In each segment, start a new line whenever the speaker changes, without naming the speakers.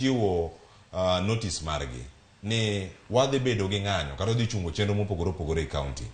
Gichiwo notice margi ni wadhi bedo gi ng'anyo kata wadhi chungo chenro mopogore opogore e county.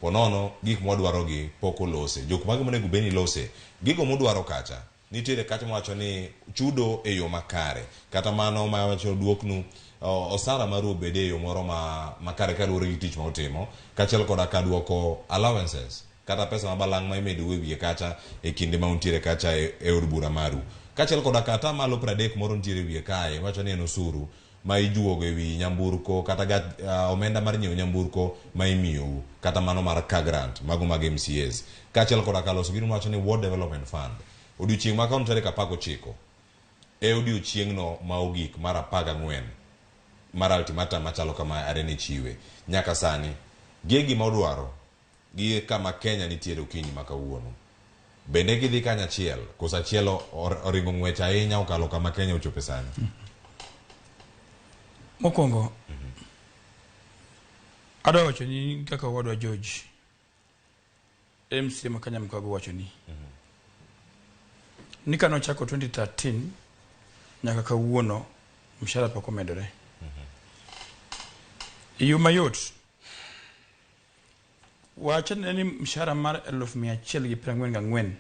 Po nono gik mwadwaro gi pok olose. Jok mage monego bed ni lose. Gigo mudwaro kacha, nitiere kacha mawacho ni chudo e yo makare. Kata mano mawacho duoknu osara maru obed e yo moro ma makare kaluwore gi tich ma utimo. Kaachiel koda ka duoko allowances kata pesa ma balang' ma imedou e wiye kacha e kinde ma untiere kacha e, e od bura maru. Kaachiel koda ka atamalo 30 moro nitiere e wiye kae, iwacho ni en osuru ma ijuogo e wi nyamburko kata ga, omenda mar nyiewo nyamburko ma imiyou kata mano mar car grant mago mag MCAs. Kaachiel koda ka loso gino mawacho ni Ward Development Fund. Odiochieng' ma kawuono tarik 19 e odiochieng'no ma ogik mar 14 mar ultimatum machalo kama are ne chiwe. Nyaka sani, gi e gima odwaro gi kama Kenya nitiere okinyi ma kawuono. Bende gidhi kanyachiel koso achiel oringo ng'wech ahinya okalo kama Kenya ochope sani?
Mokwongo, adwa wacho ni kaka owadwa George MCA ma Kanyamkago wacho ni ni kane ochako 2013 nyaka kawuono mshahara pok omedore. E yo mayot, Wachne ni mshahara mar 144,000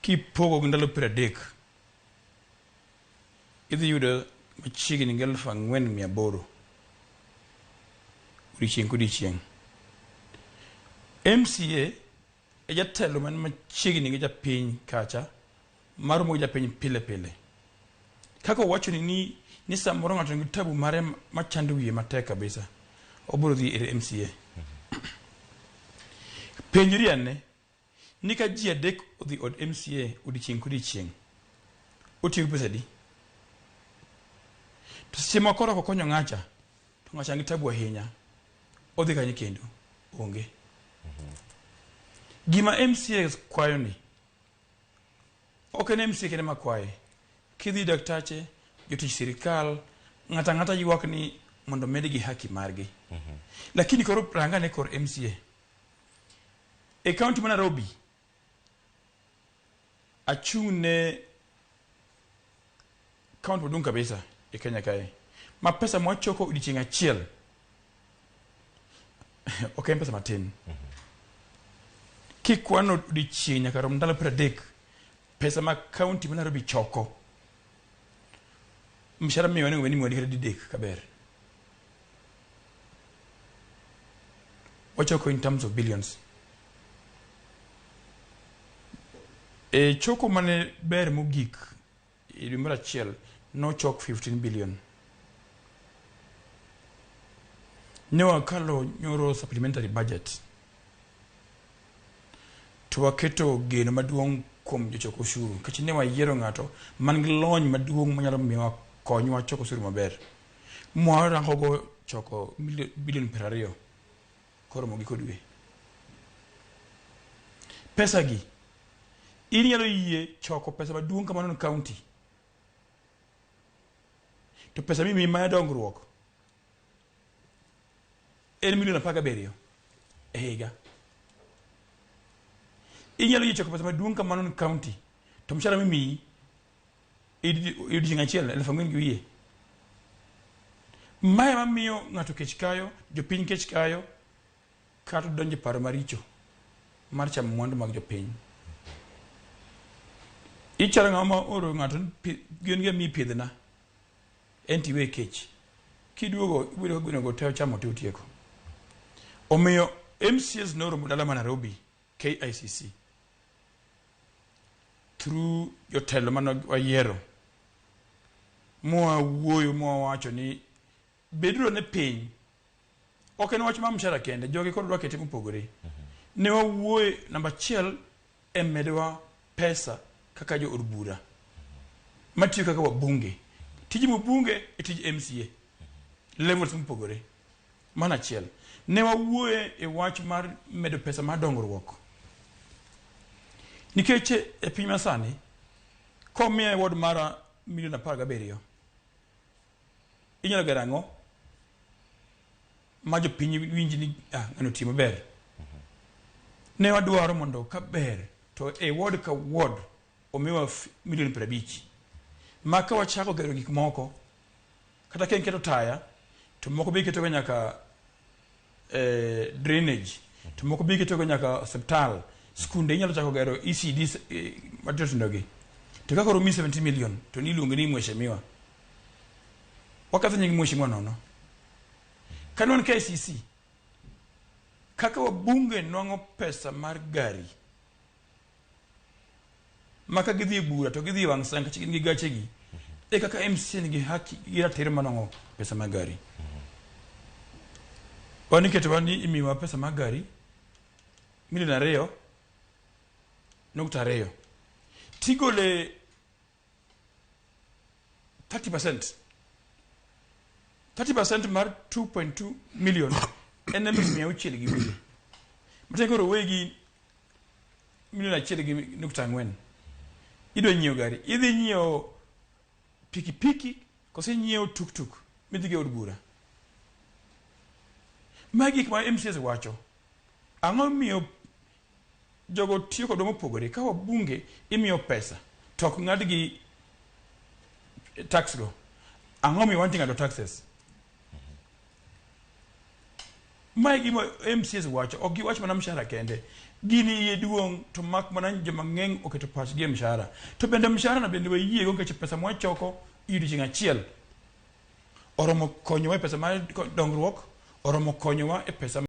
kipogo gi ndalo 30 idhi yudo machiegni gi 4,800 odiochieng' kodiochieng'. MCA e jatelo man machiegni gi japiny kacha maromo gi japiny pile pile. Kaka owachoni ni, ni samoro ng'ato nigi tabu mare machando wiye matek kabisa, obiro dhi ir MCA. Penjri ane ni ka ji adek odhi od MCA odiechieng' kodiechieng', otiyo gi pesa adi? To seche ma koro ok okonyo ng'acha, to ng'acha nigi tabu ahinya, odhi kanye kendo? Onge. Gima MCA kwayo ni, Ok en MCA kende makwaye. Kidhi daktache, jotich sirikal, ng'ato ang'ata ywak ni mondo medgi haki margi. Lakini koro rangane kor MCA. E county ma Nairobi, achung' ne county maduong' kabisa e Kenya kae, ma pesa mwachoko odiochieng' achiel ok en pesa matin. Kikwano odiochieng' nyaka rom ndalo 30, pesa ma county ma Nairobi choko, mshahara miyo onego bed ni imiyowa kata didek kaber. Wachoko in terms of billions. E choko mane ber mogik e dwe mar achiel nochok 15 billion. Ne wakalo nyoro supplementary budget to waketo geno maduong' kuom jochok osuru nikech ne wayiero ng'ato man gi lony maduong' manyalo miyowa konywa choko osuru maber. Mwarango go choko bilion 20 koromo giko dwe. Pesa gi in inyalo yie choko pesa maduong' kamano ne county to pesa mimiyi mar dongruok en milion 17 e higa. Inyalo yie choko pesa maduong' kamano ne county to mshahara mimiyi e odiechieng' achiel 4,000 gi wiye. Mae mamiyo ng'ato kech kayo, jopiny kech kayo, kata donjo e paro maricho mar chamo mwandu mag jopiny. Ichalo ng'ama oro ng'ato ni gwen gi amiyi pidhna, en to iwe kech. Kiduogo ibiro ka gweno go te ochamo te otieko. Omiyo MCAs noromo dala ma Nairobi, KICC, through jotelo mane wayiero mwawuoyo mwawacho ni beduru ane piny ok en wach mar mshahara kende jogi koro dwa kete mopogore ne wawuoye namba achiel e medowa pesa kaka jo od bura matiyo kaka wabunge tij mbunge e tij MCA levels mopogore Mano achiel. Ne wawuoye e wach mar medo pesa mar dongruok. Nikech e piny masani, komiya e ward mara milion 17, inyalo gero ang'o ma jopiny winj ni ah, ng'ano otiyo maber. Ne wadwaro mondo ka ber to e ward ka ward omiwa milion 50. Ma ka wachako gero gik moko, kata ka iketo taya, to moko be iketogo nyaka drainage, to moko be iketogo nyaka osiptal, skunde inyalo chako gero ECD matindo tindo gi. To ka koro omiyi 70 million, to niluongi ni mheshimiwa. Waketho nying mheshimiwa nono. Kane wan KICC, kaka wabunge nwang'o pesa mar gari, ma ka gidhi e bura to gidhi e wang' saa nikech gin gi gachegi, e kaka MCA nigi haki gi ratiro mar nwang'o pesa mar gari. Wan iketowa ni imiyowa pesa mar gari milion 2.2 tigole 30%. 30% mar 2.2 million en 600,000 gi wiye. Matiende koro wegi milion 1.4. Idwa nyiewo gari, idhi nyiewo pikipiki kose nyiewo tuktuk midhi go e od bura. Magi gik ma MCAs wacho. Ang'o miyo jogo tiyo kodwa mopogore? Ka wabunge imiyo pesa to ok ng'adgi tax go. Ang'o miyo wan ting'ado taxes? Mae gima MCAs wacho, ok giwach mana mshahara kende. Gini iye duong' to mak mana joma ng'eny oketo pachgi e mshahara. To bende mshahara na bende wayiego nikech pesa mwachoko e odiochieng' achiel oromo konyowa e pesa mar dongruok, oromo konyowa e pesa.